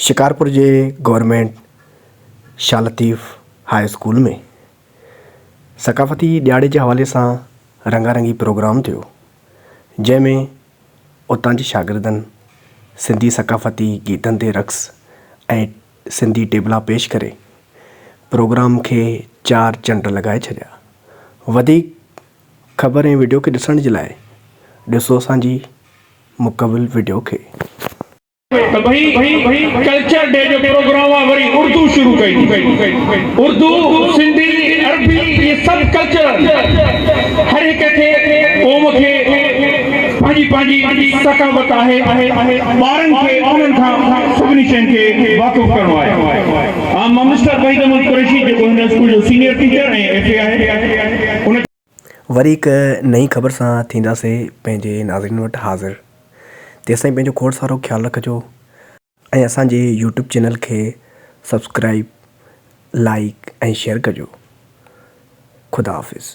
شڪارپور جي government Shah Latif high school ۾ ثقافتي ڏهاڙي جي حوالي سان رنگا رنگي پروگرام ٿيو جنهن ۾ اتان جي شاگردن سنڌي ثقافتي گيتن تي رقص ۽ سنڌي ٽيبلا پيش ڪري پروگرام کي چار چنڊ لڳائي ڇڏيا. وڌيڪ خبر ۽ وڊيو کي ڏسڻ جي لاء ڏسو اسان جي مڪمل وڊيو کي. ته ڀئي ڪلچر ڊي جو پروگرام آ وري اردو شروع ڪئي اردو سنڌي عربي اهي سڀ ڪلچر آهن هر هڪ کي قوم کي پنهنجي پنهنجي ثقافت آهي ٻارن کي انهن کان سڀني شين کي واقف ڪرڻو آهي مان مسٽر وحيد احمد قريشي جيڪو هن اسڪول جو سينيئر ٽيچر ۽ ايف اي آهي ان وري هڪ نئين خبر سان ٿينداسي پنهنجي ناظرين وٽ حاضر تيستائين پنهنجو کوڙ سارو خيال رکجو ۽ اسان جي يوٽيوب چينل کي سبسڪرائب لائيڪ ۽ شيئر ڪجو خدا حافظ.